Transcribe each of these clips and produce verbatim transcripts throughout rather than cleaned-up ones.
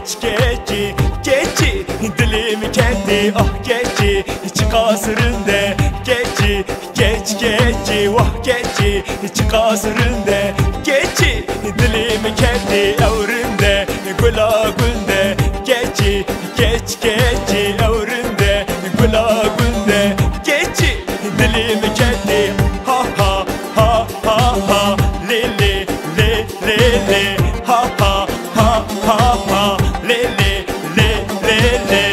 Keçî, keçî, dilê min ketê, ah keçî, çiqas rind e. Keçî, keç, keçî, wah keçî, çiqas rind e. Keçî, dilê min ketê, ew rind e, gula gund e. Keçî, keç, keçî, ew rind e, gula gund e. Keçî, dilê min ketê, ha ha ha ha ha, lê lê lê lê lê, ha ha ha ha ha, lê lê lê lê lê.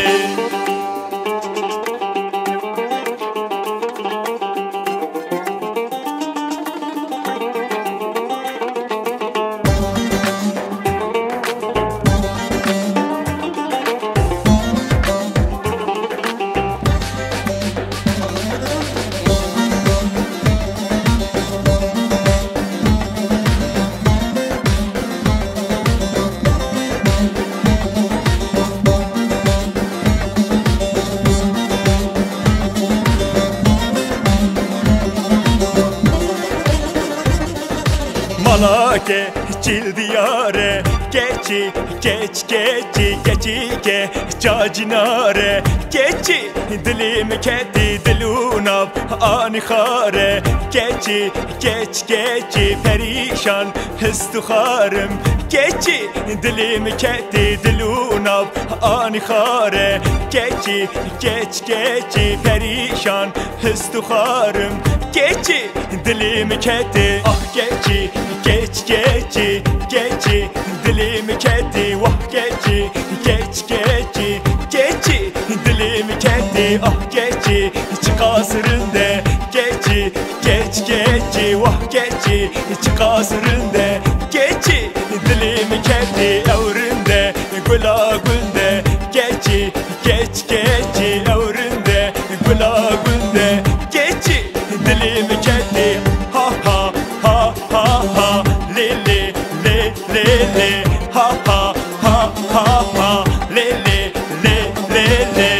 Mala keçî li diyar e, keçî, keç, keçî, keçî ke çacînar e. Keçî, dilê min ketî dil û nav anî xar e. Keçî, keç, keçî, perîşan hist û xar im. Keçî, dilê min ketî dil û nav anî xar e. Keçî, keç, keçî, perîşan hist û xar im. Keçî, dilê min ketê, ah keçî, keç, keçî, keçî, dilê min ketê, wah keçî, keç, keçî, keçî, dilê min ketê, ah keçî, çiqas rind e. Keçî, keç, keçî, wah keçî, çiqas rind e. Keçî, dilê min ketê, ew rind e, gula gund e. Keçî, keç, keçî, ew rind e, gula gund e. Keçî, dilê min ketê, ha ha ha ha ha, lê lê lê lê lê, ha ha ha ha ha, lê lê lê lê lê.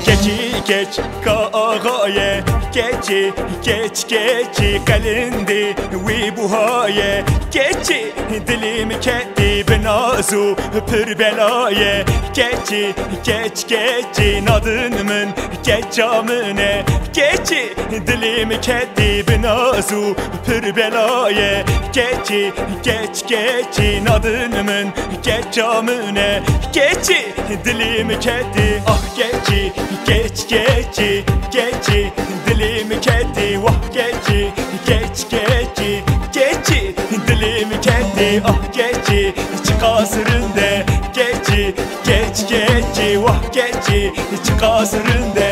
Keçî keç ka axa ye, keçî keç keçî qelindê wî buha ye. Keçî dilê min ketî bi naz û pir bela ye. Keçî keç keçî nadin min keça min e. Keçî dilê min ketî bi naz û pir bela ye. Keçî keç keçî nadin min keça min e. Keçî dilê min ketî, ah keçî, keç keçî, keçî dilê min ketî, wah keçî, keç keçî, keçî dilê min ketî, ah keçî, çiqas rind e. Keçî, keç keçî, wah keçî, çiqas rind e.